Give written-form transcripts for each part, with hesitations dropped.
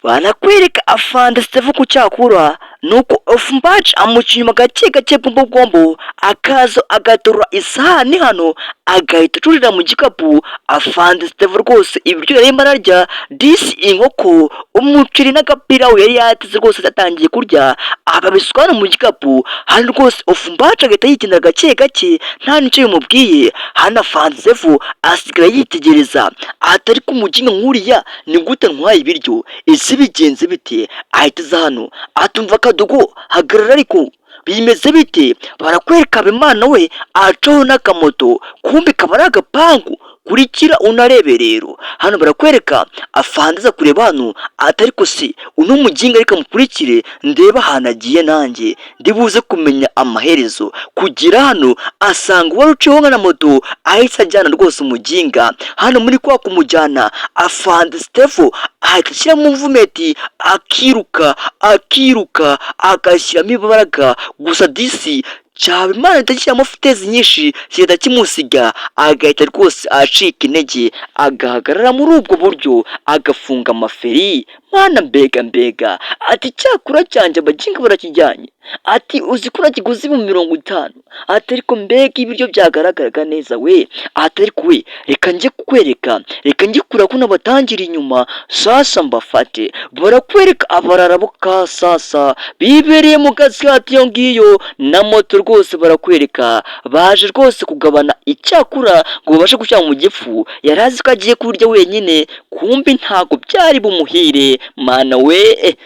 Banakwereka afande Steve ku cyakura, nuko Ofumbaci amuca inyuma gake gake, bwombo bwombo, akaza agaterura isahani hano, agahita acurira mu gikapu. Afande Steve rwose ibiryo yarimo ararya disi, inkoko, umuceri n'agapirawu yari yateze rwose, atangiye kurya, ababisuka hano mu gikapu. Hano rwose Ofumbaci agahita yigendera gake gake, nta n'icyo bimubwiye. Hano afande Steve asigara yitegereza, atari ko umuginga nk'uriya ni gute ntwaye ibiryo? Ese bigenze bite? Ahita aza hano, atumva akadugo, hagarara, ariko bimeze bite? Barakwereka Habimana we acaho n'akamoto, kumbi kaba ari agapangu. Kurikira unarebe rero, hano barakwereka afande aza kureba hano, atari ko se uno muginga, reka mukurikire ndebe ahantu agiye, nanjye ndibuze kumenya amaherezo. Kugira hano asanga uwari uciyeho na moto, ahise ajyana rwose umuginga. Hano muri kwa kumujyana, afande Stefo ahita ashyiramo movement, akiruka, akiruka, agashyiramo imbaraga. Gusa disi Cyabimana ahita ashyiramo vitesse nyinshi, kigahita kimusiga, agahita rwose acika intege, agahagarara muri ubwo buryo, agafunga amaferi. Mana, mbega mbega! Ati cyakura cyanjye abaginga barakijyanye. Ati uzi ko nakiguze 50,000? Ati ariko mbega ibiryo byagaragaraga neza we! Ati ariko we, reka njye kukwereka, reka njye kureba ko nabatangira inyuma sasa mbafate. Barakwereka abarara bo ka sasa bibereye mu gasyati iyo ngiyo na moto rwose. Barakwereka baje rwose kugabana icyakura ngo babashe gushyira mu gifu. Yari azi ko agiye kurya wenyine, kumbi ntabwo byari bumuhire. Mana we!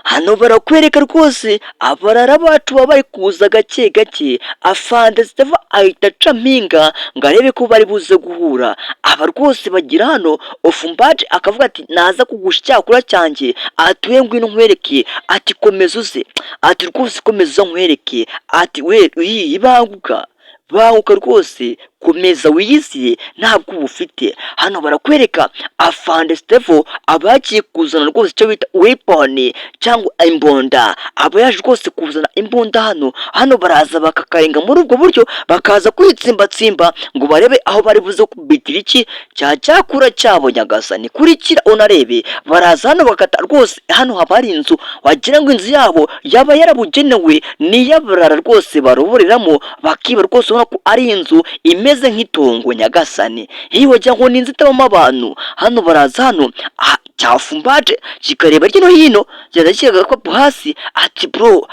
Hano barakwereka rwose abarara bacu baba bari kuza gake gake. Afande Steve ahita aca mpinga ngo arebe ko bari buze guhura. Aba rwose bagira hano, Ofumbaje akavuga ati naza kugusha icyakura cyanjye. Ati we, ngwino nkwereke. Ati komeza uze. Ati rwose komeza uze nkwereke. Ati we, iyi banguka, banguka rwose, komeza wiyizire, ntabwo uba ufite. Hano barakwereka afande Steve aba yagiye kuzana rwose icyo bita weapon cyangwa imbunda. Aba yaje rwose kuzana imbunda hano. Hano baraza bakakarenga muri ubwo buryo, bakaza kwitsimbatsimba ngo barebe aho bari buze kubitira iki cya cyakura cyabo. Nyagasani, kurikira unarebe. Baraza hano bakata rwose. Hano haba hari inzu, wagira ngo inzu yabo yaba yarabugenewe, niy'abarara rwose baroboreramo bakiba rwose. Ubona ko ari inzu imeze nk'itongo. Nyagasani, iyo wagira ngo ni inzu itabamo abantu. Hano baraza hano, cyafumbaje kikareba hirya no hino, kigenda kishyira agakapu hasi. Ati bro,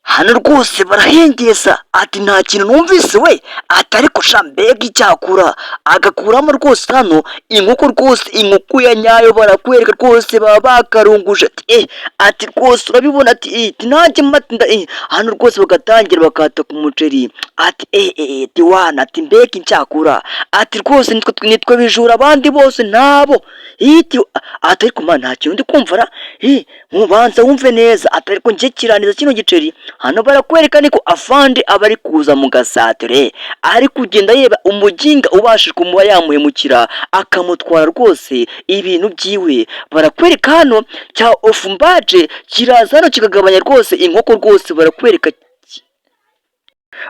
hano rwose barahengeza. Ati nta kintu numvise we. Ati ariko sha, mbega icyakura! Agakuramo rwose hano inkoko, rwose inkoko ya nyayo. Barakwereka rwose baba bakarunguje. Ati eh, ati rwose urabibona. Ati eh, ati nanjye mati nda eh. Hano rwose bagatangira bakata ku muceri. Ati eh eh, ati wana, ati mbega icyakura! Ati rwose nitwe bijura, abandi bose ntabo. Iti ati ariko man, nta kintu ndi kumva ra. Eh, mubanza wumve neza. Ati ariko njye kiraniza kino giceri. Hano barakwereka niko afande aba ari kuza mu gasatere, ari kugenda yeba umuginga ubashije kumuba yamuhemukira, akamutwara rwose ibintu byiwe. Barakwereka hano cya ofumbaje kiraza hano kikagabanya rwose inkoko. Rwose barakwereka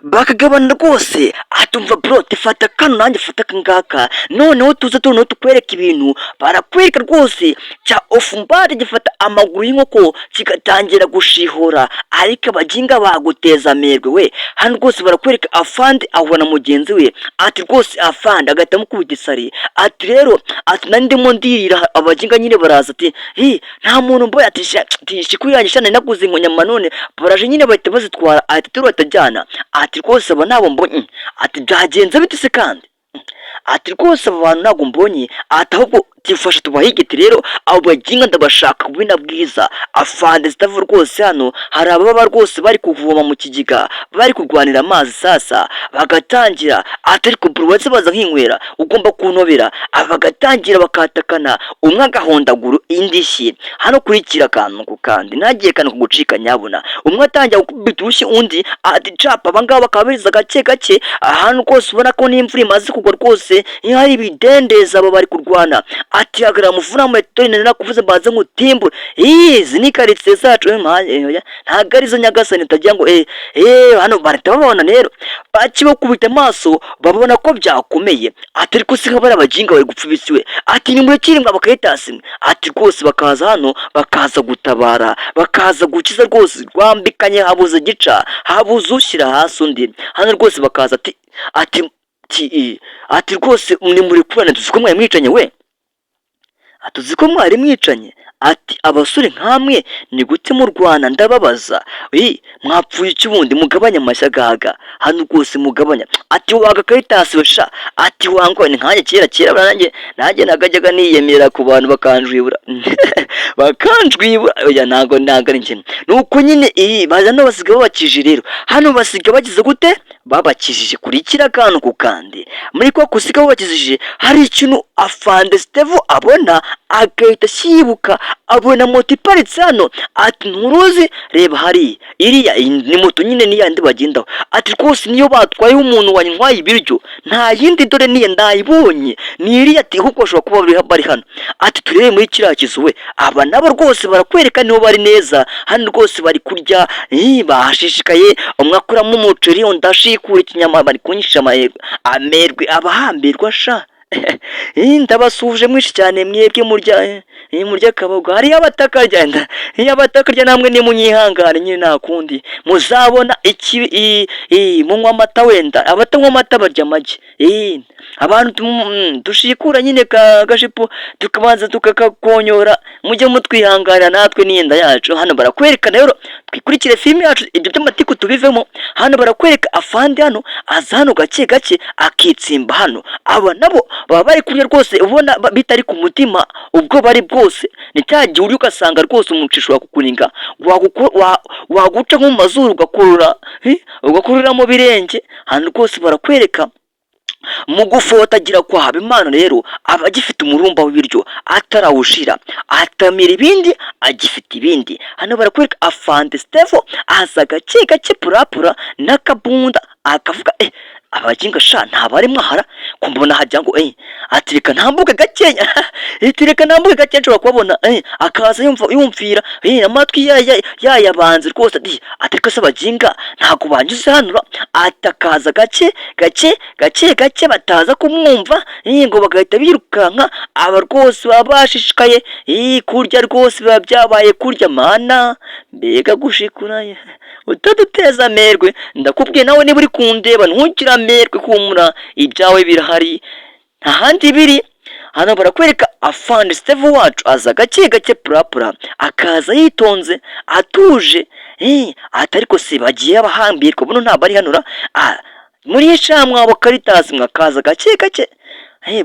bakagabana rwose. Atumva bro, fata kano, nanjye fata aka ngaka, noneho tuze noneho tukwereka ibintu. Barakwereka rwose cya ofumbari gifata amaguru y'inkoko, kigatangira gushihura, ariko abaginga baguteza amerwe we. Hano rwose barakwereka afande ahura na mugenzi we. Ati rwose afande agahita amukubita isari. Ati rero, ati nari ndimo ndirira, abaginga nyine baraza. Ati hi, nta muntu mboye. Ati sha, ati shiku yanjye sha, nari naguze inkonyama, none baraje nyine bahita bazitwara. Ati turi batajyana. Ati rwose aba nabo mbonye. Ati byagenze bite se kandi? Ati rwose aba bantu ntabwo mbonye. Ati ahubwo tifasha tubahigite rero, abo baginga ndabashaka bubi na bwiza. Afande zitava rwose hano hari ababa rwose bari kuvoma mu kigega, bari kurwanira amazi. Sasa bagatangira, ati ariko bro, baze baza nkinywera, ugomba kuntobera. Aba bagatangira bakatakana, umwe agahondagura indishyi. Hano kurikira akantu ku kandi, ntagiye kantu kugucika nyabuna. Umwe atangira gukubita urushyi undi, ati capa. Abangaba bakaba biriza gake gake. Ahantu rwose ubona ko n'imvura imaze kugwa rwose, iyo hari ibidendezi, aba bari kurwana. Ati: "Hagarara muvuna muheto, nari nakuvuze, mbanze nkutimbure. Izi ni karitsiye zacu." Oya, ntabwo arizo nyagasani, utagira ngo hano bahita babona rero, bakibakubita amaso babona ko byakomeye. Ati: "Ariko si nka bariya baginga bari gupfa ibisiwe?" Ati: "Nimurekere mwa bakayitasi mwe." Ati rwose bakaza hano, bakaza gutabara, bakaza gukiza rwose. Rwambikanye, habuze gica, habuze ushyira hasi undi. Hano rwose bakaza, ati rwose nimurekurane, tuzi ko mwari mwicanye we. Ati: "Uzi ko mwari mwicanye?" Ati: "Abasore nkamwe ni gute murwana? Ndababaza, mwapfuye iki ubundi? Mugabanya amashyagaga hano rwose, mugabanya." Ati: "Waga karitasi we sha." Ati: "Wangwa ni nkanjye kera kera nanjye nagajyaga niyemera ku bantu bakanjwibura, bakanjwibura." Oya, ntago ari njye. Nuko nyine iyi baza no basiga babakije rero. Hano basiga bagize gute? Babakijije. Kurikira akantu ku kandi. Muri kwa kusiga babakijije, hari ikintu afande Steve abona agahita ashibuka, abona moto iparitse hano. Ati: "Nturuzi, reba hariya, iriya ni moto nyine, ni yandi bagendaho." Ati: "Rwose niyo batwayeho umuntu wanywaye ibiryo, nta yindi, dore niya ndayibonye, ni iriya." Ati: "Ahubwo bashobora kuba bari hano." Ati: "Turebe muri kiriya kizu we." Aba nabo rwose barakwereka niho bari neza. Hano rwose bari kurya, bahashishikaye, umwe akuramo umuceri, undi ashikura ikinyama, bari kunyisha amerwe, amerwe abahambirwa sha. Ndabasuhuje mwinshi cyane mwebwe murya akabogo. Hariyo abatakarya, iyo abatakarya namwe nimunyihangane nyine, nta kundi muzabona iki. Munywa amata wenda, abatanywa amata barya amagi. Abantu dushikura nyine ka gashipo, tukabanza tukakakonyora, mujye mutwihanganira natwe n'iyenda yacu. Hano barakwereka rero, twikurikire filime yacu, ibyo by'amatiku tubivemo. Hano barakwereka afande hano aza hano gake gake akitsimba hano. Aba nabo baba bari kurya rwose, ubona bitari ku mutima ubwo bari bwose. Ni cya gihe uri ugasanga rwose umuco ushobora kukuringa, waguca nko mu mazuru, ugakurura, ugakurura mu birenge. Hano rwose barakwereka mu gufotagira kwa Habimana rero, aba agifite umurumba w'ibiryo atarawushira, atamira ibindi, agifite ibindi. Hano barakwereka afande Stefo aza gake gake, purapura n'akabunda, akavuga: "Abaginga sha ntabari mwahara ko mbona hajya ngo." Ati: "Reka ntambuke gakeya." Ati: "Reka ntambuke gakeya, nshobora kubabona." Akaza yumva yumvira, amatwi yayabanze rwose. Ati: "Ariko se abaginga ntabwo banyuze hano?" Ati akaza gake gake gake gake, bataza kumwumva, ngo bagahita birukanka. Aba rwose baba bashishikaye kurya rwose, biba byabaye kurya. Mana, mbega gushikura! Utaduteza amerwe, ndakubwiye nawe niba uri kundeba, ntugire amerwe, humura, ibyawe birahari, nta handi biri. Hano barakwereka afande Steve wacu aza gake gake, purapura, akaza yitonze atuje. Ati: "Ariko se bagiye abahambirwa buno ntabwo ari hano ra?" Ah, muri mwabo karitasi mwakaza gake gake,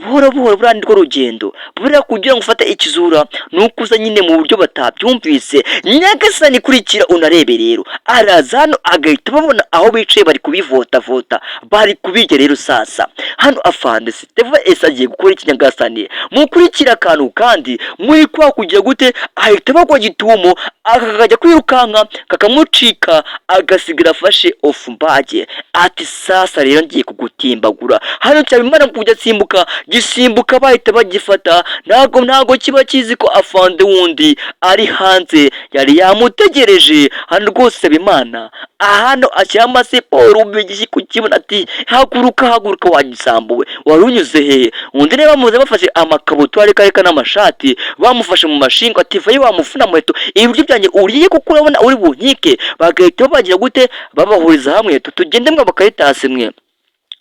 buhoro buhoro. Buriya nirwo rugendo, buriya kugira ngo ufate ikizura ni uko uza nyine mu buryo batabyumvise. Nyagasani, kurikira unarebe rero. Araza hano agahita babona aho bicaye bari kubivotavota, bari kubirya rero. Sasa hano afande Steve ese agiye gukora iki? Nyagasani, mukurikira akantu kandi muri kwa kugira gute, ahita bagwa gitumo, akakajya kwirukanka kakamucika, agasigara afashe ofumbage. Ati: "Sasa rero ngiye kugutimbagura." Hano cyabimara kujya asimbuka gisimbuka, bahita bagifata. Ntago kiba kizi ko afande wundi ari hanze yari yamutegereje. Hano rwose Habimana hano ashyiraho amasiporo kukibona, ati: "Haguruka, haguruka, wagisambuwe, wari unyuze hehe?" Undi rero bamuze bafashe amakabutura, ariko areka n'amashati, bamufashe mu mashinga, ati: "Vayo wamufuna muheto, ibiryo byanjye uriye, kuko urabona uri bunkike." Bagahita babagira gute? Babahuriza hamwe. Tugende mwe bakaritasi mwe,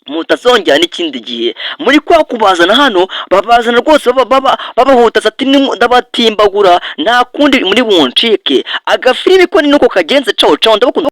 mutazongera n'ikindi gihe. Muri kwa kubazana hano, babazana rwose babahutaza, ati: "Ndabatimbagura, nta kundi muri buncike." Agafilimi ko ni nuko kagenze. Cawo cawo, ndabakunda.